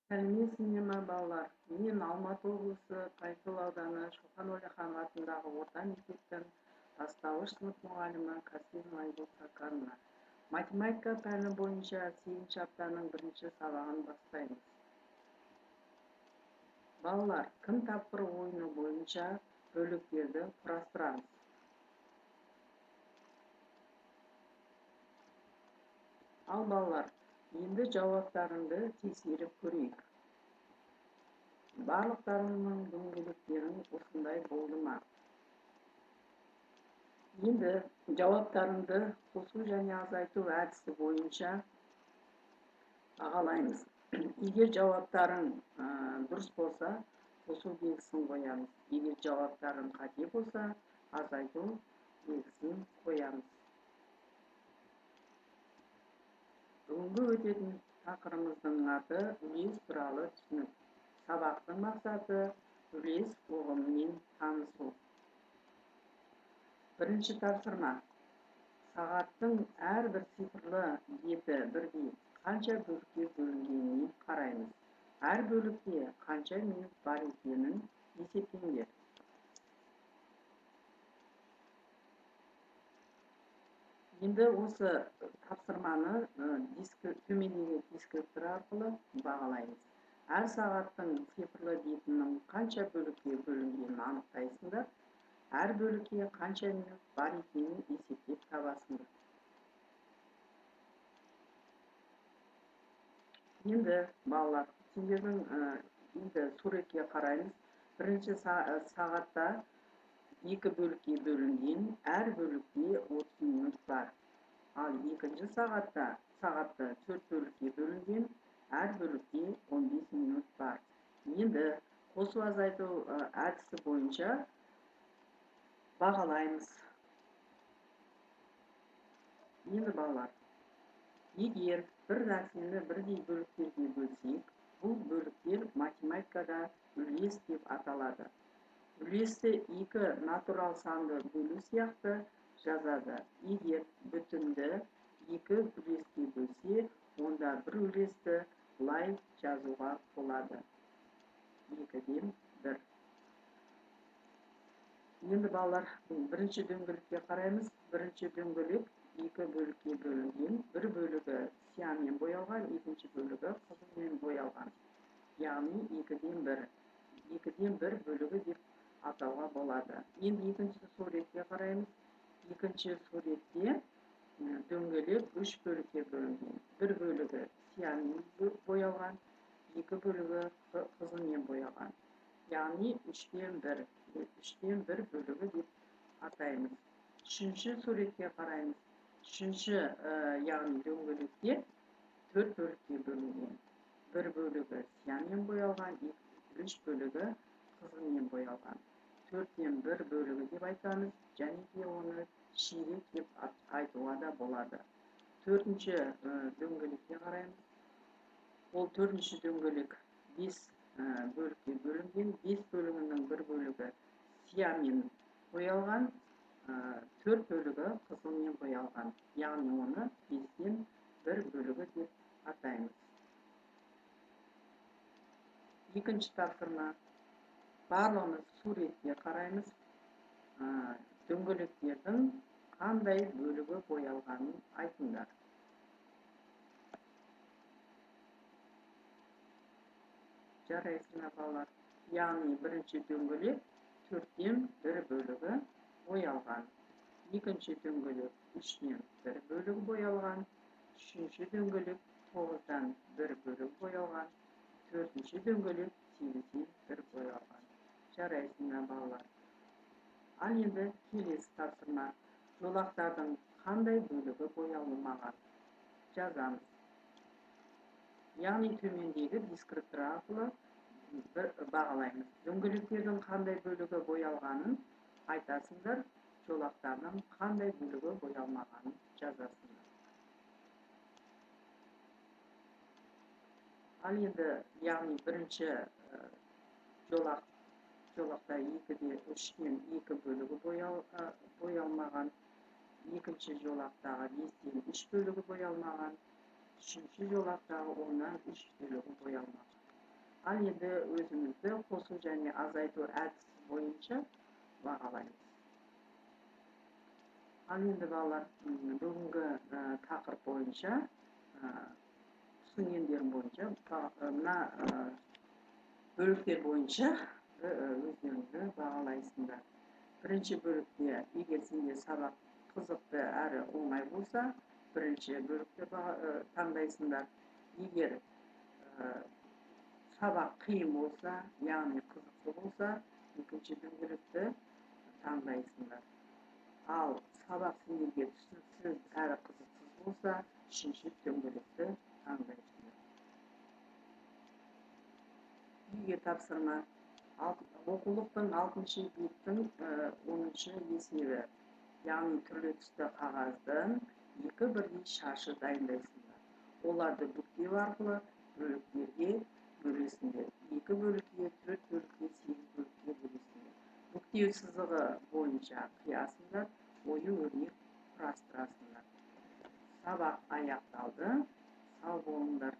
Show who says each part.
Speaker 1: Сәлеметсіңдер ме, балалар? Мен Алматы облысы Байкөл ауданы Шоқан Уәлиханов атындағы орта мектептің бастауыш сынып мұғалімі Касимова Айгүл Сакановна. Математика пәні бойынша 8-ші аптаның бірінші сабағын бастаймыз. Балалар, кім тапқыр ойыны бойынша бөліктерді құрастырамыз. Ал балалар, енді жауаптарыңды тексеріп көрейік. Барлықтарыңның дөңгелектерің осындай болды ма? Енді жауаптарыңды қосу және азайту әдісі бойынша бағалаймыз. Егер жауаптарың дұрыс болса, қосу белгісін қоямыз. Егер жауаптарың қате болса, азайту белгісін қоямыз. Бүгінгі өтетін тақырыбымыздың аты үлес туралы түсінік. Сабақтың мақсаты үлес ұғымымен танысу. Бірінші тапсырма. Сағаттың әрбір цифрлы беті бірдей қанша бөлікке бөлінгеніне қараймыз. Әр бөлікте қанша минут бар екенін есептеңдер. Енді осы тапсырманы төмендегі дескриптор арқылы бағалаймыз. Әр сағаттың цифрлы бетінің қанша бөлікке бөлінгенін анықтайсыңдар. Әр бөлікке қанша минут бар екенін есептеп табасыңдар. Енді балалар, сендердің енді суретке қараймыз. Бірінші сағатта екі бөлікке бөлінген, әр бөлікте 30 минут бар. Ал екінші сағатта 4 бөлікке бөлінген, әр бөлікте 15 минут бар. Енді қосу азайту әдісі бойынша бағалаймыз. Енді балалар, егер бір нәрсені бірдей бөліктерге бөлсек, бұл бөліктер математикада үлес деп аталады. Үлесті екі натурал санды бөлу сияқты жазады. Егер бүтінді екі үлеске бөлсе, онда бір үлесті былай жазуға болады. 2-ден 1. Енді балалар, бірінші дөңгелекке қараймыз. Бірінші дөңгелек екі бөлікке бөлінген. Бір бөлігі сиямен боялған, екінші бөлігі қызылмен боялған. Яғни 2-ден 1. 2-ден 1 бөлігі деп атауға болады. Енді екінші суретке қараймыз. Екінші суретте дөңгелек 3 бөлікке бөлінген. Бір бөлігі сиямен боялған, екі бөлігі қызылмен боялған. Яғни 3-тен 1, 3-тен 1 бөлігі деп атаймыз. Үшінші суретке қараймыз. Үшінші, яғни дөңгелекте 4 бөлікке бөлінген. Бір бөлігі сиямен боялған, 3 бөлігі қызылмен боялған. 4-тен 1 бөлігі деп айтамыз, және де оны ширек деп айтуға да болады. Төртінші дөңгелекке қараймыз. Ол төртінші дөңгелек 5 бөлікке бөлінген. 5 бөлігінің бір бөлігі сиямен боялған, 4 бөлігі қызылмен боялған. Яғни оны 5-тен 1 бөлігі деп атаймыз. Екінші тапсырма. Барлығымыз суретке қараймыз. Дөңгелектердің қандай бөлігі боялғанын айтыңдар. Жарайсыңдар, балалар. Яғни бірінші дөңгелек 4-тен 1 бөлігі боялған. Екінші дөңгелек 3-тен 1 бөлігі боялған. Үшінші дөңгелек 9-дан 1 бөлігі боялған. Төртінші дөңгелек 8-ден 1 боялған. Жарайсыңдар, балалар. Ал енді келесі тапсырма. Жолақтардың қандай бөлігі боялмаған? Жазамыз. Яғни төмендегі дескриптор арқылы бір бағалаймыз. Дөңгелектердің қандай бөлігі боялғанын айтасыңдар, жолақтардың қандай бөлігі боялмағанын жазасыңдар. Ал енді, яғни бірінші жолақта 2-де 3-тен 2 бөлігі боялмаған, екінші жолақтағы 5-тен 3 бөлігі боялмаған, үшінші жолақтағы 10-нан 3 бөлігі боялмаған. Ал енді өзімізді қосу және азайту әдісі бойынша бағалаймыз. Ал енді, балалар, бүгінгі тақырып бойынша, түсінгендерім бойынша, мына бөліктер бойынша өздеріңді бағалайсыңдар. Бірінші бөлікте, егер сенде сабақ қызықты әрі оңай болса, бірінші бөлікті таңдайсыңдар. Егер сабақ қиын болса, яғни қызықты болса, екінші дөңгелекті таңдайсыңдар. Ал сабақ сендерге түсініксіз әрі қызықсыз болса, үшінші дөңгелекті таңдайсыңдар. Үйге тапсырма. Оқулықтың 6-шы беттің 10-шы есебі. Яғни түрлі түсті қағаздан екі бірдей шаршы дайындайсыңдар. Оларды бүктеу арқылы бөліктерге бөлесіңдер. 2 бөлікке, 4 бөлікке, 8 бөлікке бөлесіңдер. Бүктеу сызығы бойынша қиясыңдар, ою өрнек құрастырасыңдар. Сабақ аяқталды. Сау болыңдар.